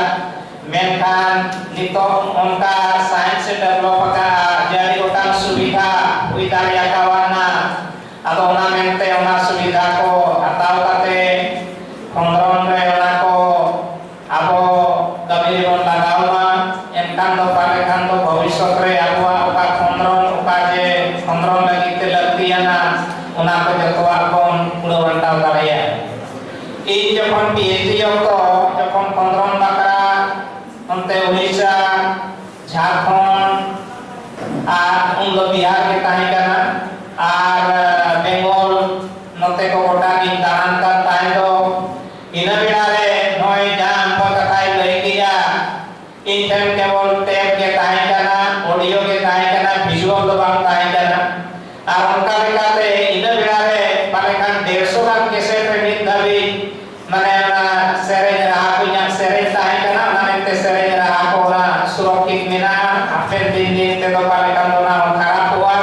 ᱢᱮᱱᱠᱷᱟᱱ ᱱᱤᱛᱚᱜ ᱚᱱᱠᱟ science ᱮ develop ᱟᱠᱟᱫᱼᱟ, ᱟᱹᱰᱤ ᱟᱹᱰᱤ ᱜᱚᱴᱟᱝ ᱥᱩᱵᱤᱫᱷᱟ ᱦᱩᱭ ᱫᱟᱲᱮ ᱟᱠᱟᱣᱟᱱᱟ᱾ ᱟᱫᱚ ᱚᱱᱟ ᱢᱮᱱᱛᱮ ᱚᱱᱟ ᱥᱩᱵᱤᱫᱷᱟ ᱠᱚ ᱦᱟᱛᱟᱣ ᱠᱟᱛᱮ ᱠᱷᱚᱸᱫᱽᱨᱚᱱ ᱨᱮ ᱚᱱᱟ ᱠᱚ ᱟᱵᱚ ᱠᱟᱹᱢᱤ ᱨᱮᱵᱚᱱ ᱞᱟᱜᱟᱣ ᱢᱟ᱾ ᱮᱱᱠᱷᱟᱱ ᱫᱚ ᱯᱟᱞᱮ ᱠᱷᱟᱱ ᱫᱚ ᱵᱷᱚᱵᱤᱥᱥᱚᱛ ᱨᱮ ᱟᱵᱚᱣᱟᱜ ᱚᱠᱟ ᱠᱷᱚᱸᱫᱽᱨᱚᱱ, ᱚᱠᱟ ᱡᱮ ᱠᱷᱚᱸᱫᱽᱨᱚᱱ ᱚᱱᱟ ᱠᱚ ᱡᱚᱛᱚᱣᱟᱜ ᱵᱚᱱ ᱠᱩᱲᱟᱹᱣ ᱟᱱᱴᱟᱣ ᱫᱟᱲᱮᱭᱟᱜᱼᱟ᱾ ᱤᱧ ᱡᱚᱠᱷᱚᱱ ᱯᱤ ᱮᱭᱤᱪ ᱰᱤ ᱚᱠᱛᱚ ᱡᱚᱠᱷᱚᱱ ᱠᱷᱚᱸᱫᱽᱨᱚᱱ ᱵᱟᱠᱷᱨᱟ ᱚᱱᱛᱮ ᱩᱲᱤᱥᱥᱟ, ᱡᱷᱟᱲᱠᱷᱚᱸᱰ ᱟᱨ ᱩᱱ ᱫᱚ ᱵᱤᱦᱟᱨ ᱜᱮ ᱛᱟᱦᱮᱸ ᱠᱟᱱᱟ, ᱟᱨ ᱵᱮᱝᱜᱚᱞ ᱱᱚᱛᱮ ᱠᱚ ᱜᱚᱴᱟ ᱜᱤᱧ ᱫᱟᱬᱟᱱ ᱠᱟᱱ ᱛᱟᱦᱮᱸ ᱫᱚ᱾ ᱤᱱᱟᱹ ᱵᱮᱲᱟ ᱨᱮ ᱱᱚᱜᱼᱚᱭ ᱡᱟᱦᱟᱸ ᱟᱢ ᱠᱟᱛᱷᱟᱭ ᱞᱟᱹᱭ ᱠᱮᱜᱼᱟ, ᱤᱧ ᱴᱷᱮᱱ ᱠᱮᱵᱚᱞ ᱴᱮᱯ ᱜᱮ ᱛᱟᱦᱮᱸ ᱠᱟᱱᱟ, ᱚᱰᱤᱭᱳ ᱜᱮ ᱛᱟᱦᱮᱸ ᱠᱟᱱᱟ, ᱵᱷᱤᱡᱩᱣᱟᱞ ᱫᱚ ᱵᱟᱝ ᱛᱟᱦᱮᱸ ᱠᱟᱱᱟ᱾ ᱟᱨ ᱚᱱᱠᱟ ᱞᱮᱠᱟᱛᱮ ᱤᱱᱟᱹ ᱵᱮᱲᱟ ᱨᱮ ᱯᱟᱞᱮ ᱠᱷᱟᱱ ᱰᱮᱲᱥᱚ ᱜᱟᱱ ᱠᱮᱥᱮᱴ ᱨᱮ ᱢᱤᱫ ᱫᱷᱟᱹᱵᱤᱡ, ᱢᱟᱱᱮ, ᱚᱱᱟ ᱥᱮᱨᱮᱧ ᱨᱟᱦᱟ ᱠᱚ, ᱤᱧᱟᱹᱜ ᱥᱮᱨᱮᱧ ᱛᱟᱦᱮᱸ ᱠᱟᱱᱟ, ᱚᱱᱟ ᱢᱮᱱᱛᱮ ᱥᱮᱨᱮᱧ ᱨᱟᱦᱟ ᱠᱚ ᱚᱱᱟ ᱥᱩᱨᱚᱠᱠᱷᱤᱛ ᱢᱮᱱᱟᱜᱼᱟ᱾ ᱦᱟᱯᱮᱱ ᱫᱤᱱ ᱫᱤᱱ ᱛᱮᱫᱚ ᱯᱟᱞᱮ ᱠᱷᱟᱱ ᱫᱚ ᱚᱱᱟ ᱦᱚᱸ ᱠᱷᱟᱨᱟᱯᱚᱜᱼᱟ᱾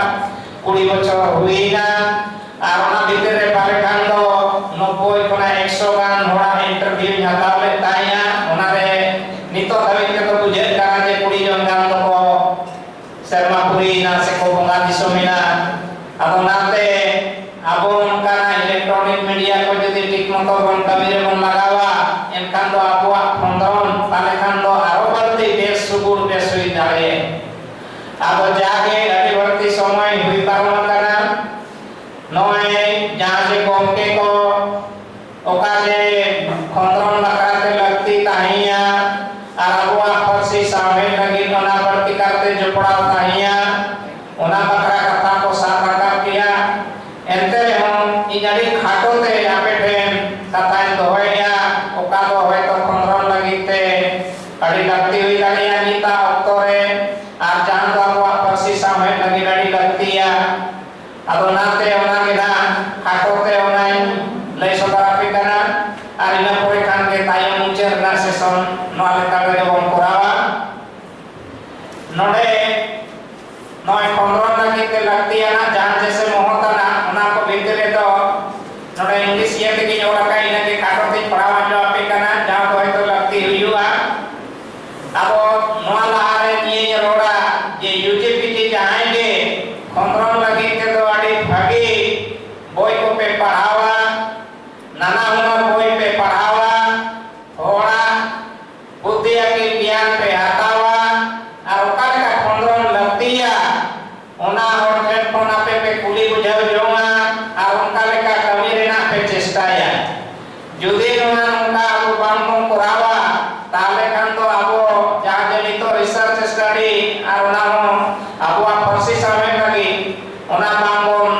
ᱠᱩᱲᱤ ᱵᱚᱪᱷᱚᱨ ᱦᱩᱭᱱᱟ, ᱟᱨ ᱚᱱᱟ ᱵᱷᱤᱛᱤᱨ ᱨᱮ ᱯᱟᱞᱮ ᱠᱷᱟᱱ ᱫᱚ ᱱᱚᱵᱵᱳᱭ ᱠᱷᱚᱱᱟᱜ ᱮᱠᱥᱚ ᱜᱟᱱ ᱦᱚᱲᱟᱜ ᱤᱱᱴᱟᱨᱵᱷᱤᱭᱩᱧ ᱦᱟᱛᱟᱣ ᱞᱮᱫ ᱛᱟᱦᱮᱸᱜᱼᱟ᱾ ᱚᱱᱟᱨᱮ ᱱᱤᱛᱚᱜ ᱫᱷᱟᱹᱵᱤᱡ ᱛᱮᱫᱚ ᱵᱩᱡᱷᱟᱹᱜ ᱠᱟᱱᱟ ᱡᱮ ᱠᱩᱲᱤ ᱡᱚᱱ ᱜᱟᱱ ᱫᱚᱠᱚ ᱥᱮᱨᱢᱟ ᱯᱩᱨᱤᱭᱮᱱᱟ ᱥᱮᱠᱚ ᱵᱚᱸᱜᱟ ᱫᱤᱥᱚᱢᱮᱱᱟ᱾ ᱟᱫᱚ ᱚᱱᱟᱛᱮ ᱟᱵᱚ ᱚᱱᱠᱟᱱᱟᱜ ᱤᱞᱮᱠᱴᱨᱚᱱᱤᱠ ᱢᱤᱰᱤᱭᱟ ᱠᱚ ᱡᱩᱫᱤ ᱴᱷᱤᱠ ᱢᱚᱛᱚ ᱵᱚᱱ ᱠᱟᱹᱢᱤ ᱨᱮᱵᱚᱱ ᱞᱟᱜᱟᱣᱟ, ᱮᱱᱠᱷᱟᱱ ᱫᱚ ᱟᱵᱚᱣᱟᱜ ᱠᱷᱚᱸᱫᱽᱨᱚᱱ ᱯᱟᱞᱮ ᱠᱷᱟᱱ ᱫᱚ ᱟᱨᱚ ᱵᱟᱹᱲᱛᱤ ᱵᱮᱥ ᱥᱩᱜᱩᱲ ᱵᱮᱥ ᱦᱩᱭ ᱫᱟᱲᱮᱭᱟᱜᱼᱟ᱾ ᱟᱫᱚ ᱡᱟᱜᱮ ᱟᱹᱰᱤ ᱵᱟᱹᱲᱛᱤ ᱥᱚᱢᱚᱭ ᱦᱩᱭ ᱯᱟᱨᱚᱢ ᱟᱠᱟᱱᱟ᱾ ᱱᱚᱜᱼᱚᱭ ᱡᱟᱦᱟᱸ ᱡᱮ ᱜᱚᱢᱠᱮ ᱠᱚ ᱚᱠᱟ ᱡᱮ ᱠᱷᱚᱸᱫᱽᱨᱚᱱ ᱵᱟᱠᱷᱨᱟ ᱛᱮ ᱞᱟᱹᱠᱛᱤ ᱛᱟᱦᱮᱸᱭᱟ ᱟᱨ ᱟᱵᱚᱣᱟᱜ ᱯᱟᱹᱨᱥᱤ ᱥᱟᱶᱦᱮᱫ ᱞᱟᱹᱜᱤᱫ ᱚᱱᱟ ᱵᱟᱹᱲᱛᱤ ᱠᱟᱨᱛᱮ ᱡᱚᱯᱲᱟᱣ ᱛᱟᱦᱮᱸᱭᱟ, ᱚᱱᱟ ᱵᱟᱠᱷᱨᱟ ᱠᱟᱛᱷᱟ ᱠᱚ ᱥᱟᱵ ᱨᱟᱠᱟᱵ ᱠᱮᱭᱟ᱾ ᱮᱱᱛᱮ ᱨᱮᱦᱚᱸ ᱤᱧ ᱟᱹᱰᱤ ᱠᱷᱟᱴᱚ ᱛᱮ ᱟᱯᱮ ᱴᱷᱮᱱ ᱠᱟᱛᱷᱟᱧ ᱫᱚᱦᱚᱭᱮᱫᱼᱟ, ᱚᱠᱟ ᱫᱚ ᱦᱚᱭᱛᱚ ᱠᱷᱚᱸᱫᱽᱨᱚᱱ ᱞᱟᱹᱜᱤᱫ ᱛᱮ ᱟᱹᱰᱤ ᱞᱟᱹᱠᱛᱤ ᱦᱩᱭ ᱫᱟᱲᱮᱭᱟᱜᱼᱟ ᱱᱤᱛᱟᱜ ᱚᱠᱛᱚ ᱨᱮ, ᱟᱨ ᱡᱟᱦᱟᱸ ᱫᱚ ᱟᱵᱚᱣᱟᱜ ᱯᱟᱹᱨᱥᱤ ᱥᱟᱶᱦᱮᱫ ᱞᱟᱹᱜᱤᱫ ᱟᱹᱰᱤ ᱞᱟᱹᱠᱛᱤᱭᱟ᱾ ᱟᱫᱚ ᱚᱱᱟᱛᱮ ᱚᱱᱟ ᱜᱮ ᱱᱟᱜ ᱠᱷᱟᱴᱚ ᱛᱮ ᱚᱱᱟᱧ ᱞᱟᱹᱭ ᱥᱚᱫᱚᱨ ᱟᱯᱮ ᱠᱟᱱᱟ, ᱟᱨ ᱤᱱᱟᱹ ᱯᱚᱨᱮ ᱠᱷᱟᱱ ᱜᱮ ᱛᱟᱭᱚᱢ ᱢᱩᱪᱟᱹᱫ ᱨᱮᱱᱟᱜ ᱥᱮᱥᱚᱱ ᱱᱚᱣᱟ ᱞᱮᱠᱟ ᱛᱮᱜᱮ ᱵᱚᱱ ᱠᱚᱨᱟᱣᱟ᱾ ᱱᱚᱰᱮ ᱱᱚᱜᱼᱚᱭ ᱠᱷᱚᱸᱫᱽᱨᱚᱱ ᱞᱟᱹᱜᱤᱫ ᱛᱮ ᱞᱟᱹᱠᱛᱤᱭᱟᱱᱟᱜ ᱡᱟᱦᱟᱸ ᱡᱮ ᱥᱮ ᱢᱚᱦᱚᱛ ᱟᱱᱟᱜ, ᱚᱱᱟ ᱠᱚ ᱵᱷᱤᱛᱤᱨ ᱨᱮᱫᱚ ᱱᱚᱰᱮ ᱤᱝᱞᱤᱥ ᱤᱭᱟᱹ ᱛᱮᱜᱮᱧ ᱚᱞ ᱟᱠᱟᱫ, ᱤᱱᱟᱹᱜᱮ ᱠᱷᱟᱴᱚ ᱛᱮᱧ ᱯᱟᱲᱦᱟᱣ ᱟᱸᱡᱚᱢ ᱟᱯᱮ ᱠᱟᱱᱟ, ᱡᱟᱦᱟᱸ ᱫᱚ ᱦᱚᱭᱛᱳ ᱞᱟᱹᱠᱛᱤ ᱦᱩᱭᱩᱜᱼᱟ᱾ ᱟᱫᱚ ᱱᱚᱣᱟ ᱞᱟᱦᱟᱨᱮ ᱱᱤᱭᱟᱹᱧ ᱨᱚᱲᱟ ᱡᱮ ᱭᱩ ᱡᱤ ᱯᱤ ᱡᱤ ᱡᱟᱦᱟᱸᱭ ᱜᱮ ᱠᱷᱚᱸᱫᱽᱨᱚᱱ ᱞᱟᱹᱜᱤᱫ ᱛᱮᱫᱚ ᱟᱹᱰᱤ ᱵᱷᱟᱹᱜᱤ ᱵᱳᱭ ᱠᱚᱯᱮ ᱯᱟᱲᱦᱟᱣᱟ, ᱱᱟᱱᱟ ᱦᱩᱱᱟᱹᱨ ᱵᱳᱭ ᱯᱮ ᱯᱟᱲᱦᱟᱣᱟ, ᱦᱚᱲᱟᱜ ᱵᱩᱫᱽᱫᱷᱤ ᱟᱹᱠᱤᱞ ᱩᱭᱦᱟᱹᱨ ᱡᱚᱝᱟ ᱟᱨ ᱚᱱᱠᱟ ᱞᱮᱠᱟ ᱠᱟᱹᱢᱤ ᱨᱮᱱᱟᱜ ᱯᱮ ᱪᱮᱥᱴᱟᱭᱟ᱾ ᱡᱩᱫᱤ ᱱᱚᱣᱟ ᱱᱚᱝᱠᱟ ᱟᱵᱚ ᱵᱟᱝ ᱵᱚᱱ ᱠᱚᱨᱟᱣᱟ, ᱛᱟᱦᱚᱞᱮ ᱠᱷᱟᱱ ᱫᱚ ᱟᱵᱚ ᱡᱟᱦᱟᱸ ᱡᱮ ᱱᱤᱛᱚᱜ research study ᱟᱨ ᱚᱱᱟ ᱦᱚᱸ ᱟᱵᱚᱣᱟᱜ ᱯᱟᱹᱨᱥᱤ ᱥᱟᱶᱦᱮᱫ ᱞᱟᱹᱜᱤᱫ ᱚᱱᱟ ᱵᱟᱝ ᱵᱚᱱ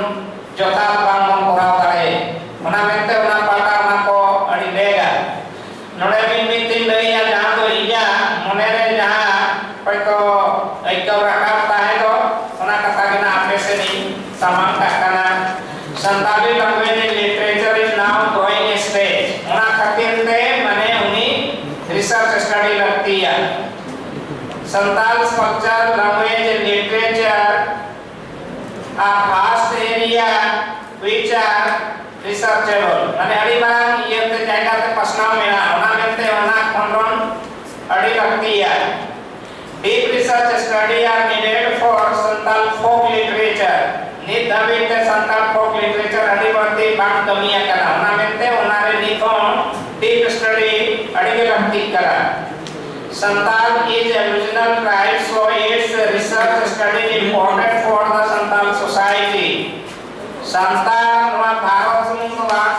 ᱡᱚᱛᱷᱟᱛ ᱵᱟᱝ ᱵᱚᱱ ᱠᱚᱨᱟᱣ ᱫᱟᱲᱮᱭᱟᱜ, ᱚᱱᱟ ᱢᱮᱱᱛᱮ ᱚᱱᱟ ᱯᱟᱦᱴᱟ ᱚᱱᱟ ᱠᱚ ᱟᱹᱰᱤ ᱞᱮᱜᱟ᱾ ᱱᱚᱰᱮ ᱢᱤᱫ ᱢᱤᱫ ᱛᱤᱧ ᱞᱟᱹᱭᱟ, ᱡᱟᱦᱟᱸ ᱫᱚ ᱤᱧᱟᱹᱜ ᱢᱚᱱᱮ ᱨᱮ ᱡᱟᱦᱟᱸ ᱦᱚᱭᱛᱚ ᱟᱹᱭᱠᱟᱹᱣ ᱨᱟᱠᱟᱵ ᱛᱟᱦᱮᱸ ᱫᱚ, ᱚᱱᱟ ᱠᱟᱛᱷᱟ ᱜᱮ ᱱᱟᱜ ᱟᱯᱮ ᱥᱮᱫ ᱤᱧ ᱥᱟᱢᱟᱝ ᱠᱟᱜ ᱠᱟᱱᱟ᱾ Santali language and literature is now growing stage. ᱚᱱᱟ ᱠᱷᱟᱹᱛᱤᱨ ᱛᱮ ᱢᱟᱱᱮ ᱩᱱᱤ research study ᱞᱟᱹᱠᱛᱤᱭᱟ᱾ Santal culture, language and literature are vast area which are researchable. ᱢᱟᱱᱮ ᱟᱹᱰᱤ ᱢᱟᱨᱟᱝ ᱤᱭᱟᱹᱛᱮ ᱡᱟᱭᱜᱟ ᱛᱮ ᱯᱟᱥᱱᱟᱣ ᱢᱮᱱᱟᱜᱼᱟ, ᱚᱱᱟ ᱢᱮᱱᱛᱮ ᱚᱱᱟ ᱠᱷᱚᱸᱫᱽᱨᱚᱱ ᱟᱹᱰᱤ ᱞᱟᱹᱠᱛᱤᱭᱟ᱾ Deep research study are needed for Santal folk literature. ᱱᱤᱛ ᱫᱷᱟᱹᱵᱤᱡ ᱛᱮ ᱥᱟᱱᱛᱟᱲ folk literature ᱟᱹᱰᱤ ᱵᱟᱹᱲᱛᱤ ᱵᱟᱝ ᱠᱟᱹᱢᱤ ᱟᱠᱟᱱᱟ, ᱚᱱᱟ ᱢᱮᱱᱛᱮ ᱚᱱᱟ ᱨᱮ ᱱᱤᱛ ᱦᱚᱸ deep study ᱟᱹᱰᱤ ᱜᱮ ᱞᱟᱹᱠᱛᱤᱜ ᱠᱟᱱᱟ᱾ Santal is Aboriginal tribe, so its research study is important for the Santal society. Santal ᱱᱚᱣᱟ ᱵᱷᱟᱨᱚᱛ ᱥᱩᱢᱩᱝ ᱫᱚ ᱵᱟᱝ,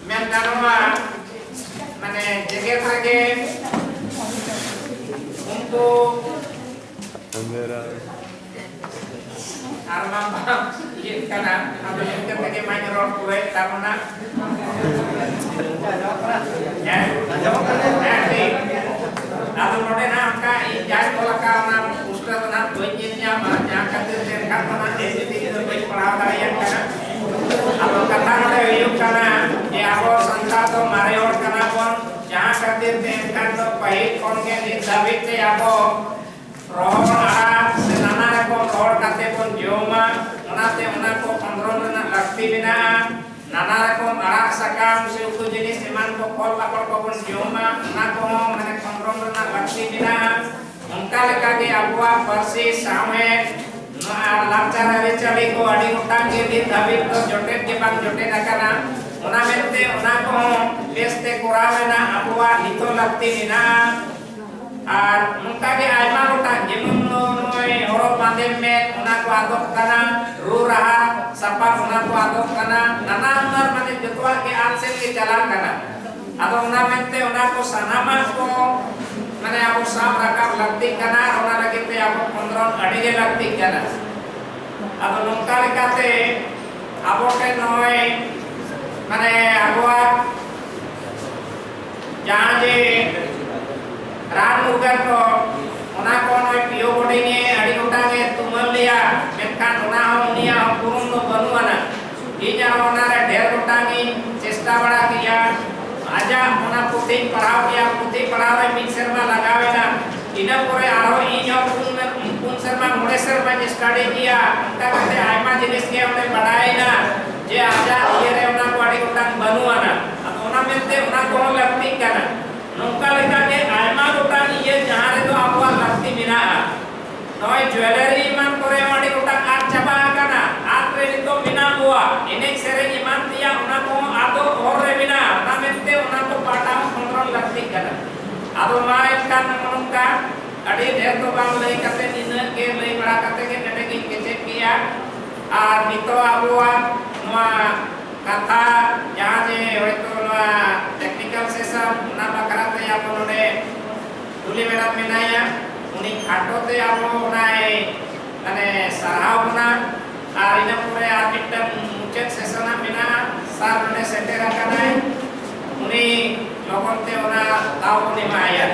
ᱢᱮᱱ ᱜᱟᱱᱚᱜᱼᱟ, ᱢᱟᱱᱮ ᱡᱮᱜᱮᱛ ᱨᱮᱜᱮ ᱩᱱᱠᱩ ᱟᱨ ᱵᱟᱝ ᱵᱟᱝ ᱤᱭᱟᱹᱜ ᱠᱟᱱᱟ, ᱟᱫᱚ ᱤᱱᱠᱟᱹ ᱛᱮᱜᱮ ᱢᱟᱧ ᱨᱚᱲ ᱯᱩᱨᱟᱹᱭᱮᱫ ᱛᱟᱵᱚᱱᱟ᱾ ᱦᱮᱸ? ᱦᱮᱸ, ᱴᱷᱤᱠ᱾ ᱟᱫᱚ ᱱᱚᱰᱮ ᱱᱟᱜ ᱚᱱᱠᱟ ᱤᱧ ᱡᱟᱧ ᱚᱞ ᱟᱠᱟᱫ ᱚᱱᱟ ᱯᱳᱥᱴᱟᱨ ᱫᱚ ᱱᱟᱜ ᱵᱟᱹᱧ ᱧᱮᱞ ᱧᱟᱢᱟ, ᱡᱟᱦᱟᱸ ᱠᱷᱟᱹᱛᱤᱨ ᱛᱮ ᱮᱱᱠᱷᱟᱱ ᱫᱚ ᱱᱟᱜ ᱮ ᱵᱤ ᱥᱤ ᱫᱚ ᱵᱟᱹᱧ ᱯᱟᱲᱦᱟᱣ ᱫᱟᱲᱮᱭᱟᱜ ᱠᱟᱱᱟ᱾ ᱟᱫᱚ ᱠᱟᱛᱷᱟ ᱱᱚᱰᱮ ᱦᱩᱭᱩᱜ ᱠᱟᱱᱟ ᱡᱮ ᱟᱵᱚ ᱥᱟᱱᱛᱟᱲ ᱫᱚ ᱢᱟᱨᱮ ᱦᱚᱲ ᱠᱟᱱᱟ ᱵᱚᱱ, ᱡᱟᱦᱟᱸ ᱠᱷᱟᱹᱛᱤᱨ ᱛᱮ ᱮᱱᱠᱷᱟᱱ ᱫᱚ ᱯᱟᱹᱦᱤᱞ ᱠᱷᱚᱱ ᱜᱮ ᱱᱤᱛ ᱫᱷᱟᱹᱵᱤᱡ ᱛᱮ ᱟᱵᱚ ᱨᱚᱦᱚᱲ ᱟᱲᱟᱜ ᱥᱮ ᱱᱟᱱᱟ ᱨᱚᱠᱚᱢ ᱨᱚᱦᱚᱲ ᱠᱟᱛᱮ ᱵᱚᱱ ᱡᱚᱢᱟ, ᱚᱱᱟᱛᱮ ᱚᱱᱟ ᱠᱚ ᱠᱷᱚᱸᱫᱽᱨᱚᱱ ᱨᱮᱱᱟᱜ ᱞᱟᱹᱠᱛᱤ ᱢᱮᱱᱟᱜᱼᱟ᱾ ᱱᱟᱱᱟ ᱨᱚᱠᱚᱢ ᱟᱲᱟᱜ ᱥᱟᱠᱟᱢ ᱥᱮ ᱩᱛᱩ ᱡᱤᱱᱤᱥ ᱮᱢᱟᱱ ᱠᱚ ᱯᱷᱚᱞ ᱯᱟᱠᱚᱲ ᱠᱚᱵᱚᱱ ᱡᱚᱢᱟ, ᱚᱱᱟ ᱠᱚᱦᱚᱸ ᱢᱟᱱᱮ ᱠᱷᱚᱸᱫᱽᱨᱚᱱ ᱨᱮᱱᱟᱜ ᱞᱟᱹᱠᱛᱤ ᱢᱮᱱᱟᱜᱼᱟ᱾ ᱚᱱᱠᱟ ᱞᱮᱠᱟᱜᱮ ᱟᱵᱚᱣᱟᱜ ᱯᱟᱹᱨᱥᱤ, ᱥᱟᱶᱦᱮᱫ, ᱱᱚᱣᱟ ᱞᱟᱠᱪᱟᱨ ᱟᱹᱨᱤᱪᱟᱹᱞᱤ ᱠᱚ ᱟᱹᱰᱤ ᱜᱚᱴᱟᱝ ᱜᱮ ᱱᱤᱛ ᱫᱷᱟᱹᱵᱤᱡ ᱫᱚ ᱡᱚᱴᱮᱫ ᱜᱮ ᱵᱟᱝ ᱡᱚᱴᱮᱫ ᱟᱠᱟᱱᱟ᱾ ᱚᱱᱟ ᱢᱮᱱᱛᱮ ᱚᱱᱟ ᱠᱚᱦᱚᱸ ᱵᱮᱥᱛᱮ ᱠᱚᱨᱟᱣ ᱨᱮᱱᱟᱜ ᱟᱵᱚᱣᱟᱜ ᱱᱤᱛᱚᱜ ᱞᱟᱹᱠᱛᱤ ᱢᱮᱱᱟᱜᱼᱟ᱾ ᱟᱨ ᱱᱚᱝᱠᱟ ᱜᱮ ᱟᱭᱢᱟ ᱜᱚᱴᱟᱝ, ᱡᱮᱢᱚᱱ ᱱᱚᱜᱼᱚᱭ ᱦᱚᱨᱚᱜ ᱵᱟᱸᱫᱮ ᱢᱮ, ᱚᱱᱟ ᱠᱚ ᱟᱫᱚᱜ ᱠᱟᱱᱟ, ᱨᱩ ᱨᱟᱦᱟ ᱥᱟᱯᱟᱵ, ᱚᱱᱟ ᱠᱚ ᱟᱫᱚᱜ ᱠᱟᱱᱟ, ᱱᱟᱱᱟ ᱦᱩᱱᱟᱹᱨ ᱢᱟᱱᱮ ᱡᱚᱛᱚᱣᱟᱜ ᱜᱮ ᱟᱫ ᱥᱮᱫ ᱜᱮ ᱪᱟᱞᱟᱜ ᱠᱟᱱᱟ᱾ ᱟᱫᱚ ᱚᱱᱟ ᱢᱮᱱᱛᱮ ᱚᱱᱟ ᱠᱚ ᱥᱟᱱᱟᱢᱟᱜ ᱠᱚ ᱢᱟᱱᱮ ᱟᱵᱚ ᱥᱟᱵ ᱨᱟᱠᱟᱵ ᱞᱟᱹᱠᱛᱤᱜ ᱠᱟᱱᱟ, ᱟᱨ ᱚᱱᱟ ᱞᱟᱹᱜᱤᱫ ᱛᱮ ᱟᱵᱚ ᱠᱷᱚᱸᱫᱽᱨᱚᱱ ᱟᱹᱰᱤ ᱜᱮ ᱞᱟᱹᱠᱛᱤᱜ ᱠᱟᱱᱟ᱾ ᱟᱫᱚ ᱱᱚᱝᱠᱟ ᱞᱮᱠᱟᱛᱮ ᱟᱵᱚ ᱴᱷᱮᱱ ᱱᱚᱜᱼᱚᱭ ᱢᱟᱱᱮ ᱟᱵᱚᱣᱟᱜ ᱡᱟᱦᱟᱸ ᱡᱮ ᱨᱟᱱ ᱢᱩᱨᱜᱟᱹᱱ ᱠᱚ, ᱚᱱᱟ ᱠᱚ ᱱᱚᱜᱼᱚᱭ ᱯᱤᱭᱳ ᱵᱳᱰᱤᱝ ᱮ ᱟᱹᱰᱤ ᱜᱚᱴᱟᱝ ᱮ ᱛᱩᱢᱟᱹᱞ ᱞᱮᱭᱟ, ᱢᱮᱱᱠᱷᱟᱱ ᱚᱱᱟ ᱦᱚᱸ ᱩᱱᱤᱭᱟᱜ ᱩᱯᱨᱩᱢ ᱫᱚ ᱵᱟᱹᱱᱩᱜ ᱟᱱᱟ᱾ ᱤᱧ ᱟᱨᱦᱚᱸ ᱚᱱᱟ ᱨᱮ ᱰᱷᱮᱨ ᱜᱚᱴᱟᱝ ᱤᱧ ᱪᱮᱥᱴᱟ ᱵᱟᱲᱟ ᱠᱮᱜᱼᱟ᱾ ᱟᱡᱟᱜ ᱚᱱᱟ ᱯᱩᱛᱷᱤᱧ ᱯᱟᱲᱦᱟᱣ ᱠᱮᱜᱼᱟ, ᱯᱩᱛᱷᱤ ᱯᱟᱲᱦᱟᱣ ᱨᱮ ᱢᱤᱫ ᱥᱮᱨᱢᱟ ᱞᱟᱜᱟᱣ ᱮᱱᱟ᱾ ᱤᱱᱟᱹ ᱯᱚᱨᱮ ᱟᱨᱦᱚᱸ ᱤᱧ ᱦᱚᱸ ᱯᱩᱱ, ᱯᱩᱱ ᱥᱮᱨᱢᱟ, ᱢᱚᱬᱮ ᱥᱮᱨᱢᱟᱧ ᱥᱴᱟᱰᱤ ᱠᱮᱜᱼᱟ᱾ ᱚᱱᱠᱟ ᱠᱟᱛᱮ ᱟᱭᱢᱟ ᱡᱤᱱᱤᱥ ᱜᱮ ᱚᱸᱰᱮ ᱵᱟᱰᱟᱭᱮᱱᱟ ᱡᱮ ᱟᱡᱟᱜ ᱤᱭᱟᱹ ᱨᱮ ᱚᱱᱟ ᱠᱚ ᱟᱹᱰᱤ ᱜᱚᱴᱟᱝ ᱵᱟᱹᱱᱩᱜ ᱟᱱᱟ᱾ ᱟᱫᱚ ᱚᱱᱟ ᱢᱮᱱᱛᱮ ᱚᱱᱟ ᱠᱚᱦᱚᱸ ᱞᱟᱹᱠᱛᱤᱜ ᱠᱟᱱᱟ᱾ ᱱᱚᱝᱠᱟ ᱞᱮᱠᱟᱜᱮ ᱟᱭᱢᱟ ᱜᱚᱴᱟᱝ ᱤᱭᱟᱹ ᱡᱟᱦᱟᱸ ᱨᱮᱫᱚ ᱟᱵᱚᱣᱟᱜ ᱞᱟᱹᱠᱛᱤ ᱢᱮᱱᱟᱜᱼᱟ᱾ ᱱᱚᱜᱼᱚᱭ ᱡᱩᱭᱮᱞᱟᱨᱤ ᱮᱢᱟᱱ ᱠᱚᱨᱮ ᱦᱚᱸ ᱟᱹᱰᱤ ᱜᱚᱴᱟᱝ ᱟᱫ ᱪᱟᱵᱟ ᱟᱠᱟᱱᱟ᱾ ᱟᱫ ᱨᱮ ᱱᱤᱛᱚᱜ ᱢᱮᱱᱟᱜ ᱠᱚᱣᱟ᱾ ᱮᱱᱮᱡ ᱥᱮᱨᱮᱧ ᱮᱢᱟᱱ ᱛᱮᱭᱟᱜ ᱚᱱᱟ ᱠᱚᱦᱚᱸ ᱟᱫᱚᱜ ᱦᱚᱨ ᱨᱮ ᱢᱮᱱᱟᱜᱼᱟ᱾ ᱚᱱᱟ ᱢᱮᱱᱛᱮ ᱚᱱᱟ ᱠᱚ ᱯᱟᱦᱴᱟ ᱦᱚᱸ ᱠᱷᱚᱸᱫᱽᱨᱚᱱ ᱞᱟᱹᱠᱛᱤᱜ ᱠᱟᱱᱟ᱾ ᱟᱫᱚ ᱢᱟ ᱮᱱᱠᱷᱟᱱ ᱱᱚᱜᱼᱚ ᱱᱚᱝᱠᱟ ᱟᱹᱰᱤ ᱰᱷᱮᱨ ᱫᱚ ᱵᱟᱝ ᱞᱟᱹᱭ ᱠᱟᱛᱮ ᱱᱤᱱᱟᱹᱜ ᱜᱮ ᱞᱟᱹᱭ ᱵᱟᱲᱟ ᱠᱟᱛᱮ ᱜᱮ ᱱᱚᱰᱮ ᱜᱤᱧ ᱠᱮᱪᱮᱫ ᱠᱮᱜᱼᱟ᱾ ᱟᱨ ᱱᱤᱛᱚᱜ ᱟᱵᱚᱣᱟᱜ ᱱᱚᱣᱟ ᱠᱟᱛᱷᱟ ᱡᱟᱦᱟᱸ ᱡᱮ ᱦᱚᱭᱛᱳ ᱱᱚᱣᱟ ᱴᱮᱠᱱᱤᱠᱮᱞ ᱥᱮᱥᱚᱱ, ᱚᱱᱟ ᱵᱟᱠᱷᱨᱟ ᱛᱮ ᱟᱵᱚ ᱱᱚᱰᱮ ᱫᱩᱞᱤ ᱢᱮᱰᱟᱢ ᱢᱮᱱᱟᱭᱟ, ᱩᱱᱤ ᱠᱷᱟᱴᱚ ᱛᱮ ᱟᱵᱚ ᱚᱱᱟᱭ ᱢᱟᱱᱮ ᱥᱟᱨᱦᱟᱣ ᱵᱚᱱᱟ᱾ ᱟᱨ ᱤᱱᱟᱹ ᱯᱚᱨᱮ ᱟᱨ ᱢᱤᱫᱴᱟᱝ ᱢᱩᱪᱟᱹᱫ ᱥᱮᱥᱚᱱ ᱦᱟᱸᱜ ᱢᱮᱱᱟᱜᱼᱟ, ᱥᱟᱨ ᱱᱚᱰᱮ ᱥᱮᱴᱮᱨ ᱟᱠᱟᱱᱟᱭ, ᱩᱱᱤ ᱞᱚᱜᱚᱱ ᱛᱮ ᱚᱱᱟ ᱫᱟᱣ ᱵᱚᱱ ᱮᱢᱟᱭᱟ᱾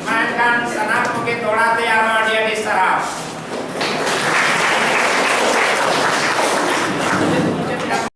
ᱢᱟ ᱮᱱᱠᱷᱟᱱ ᱥᱟᱱᱟᱢ ᱠᱚᱜᱮ ᱫᱚᱦᱲᱟ ᱛᱮ ᱟᱨᱦᱚᱸ ᱟᱹᱰᱤ ᱟᱹᱰᱤ ᱥᱟᱨᱦᱟᱣ᱾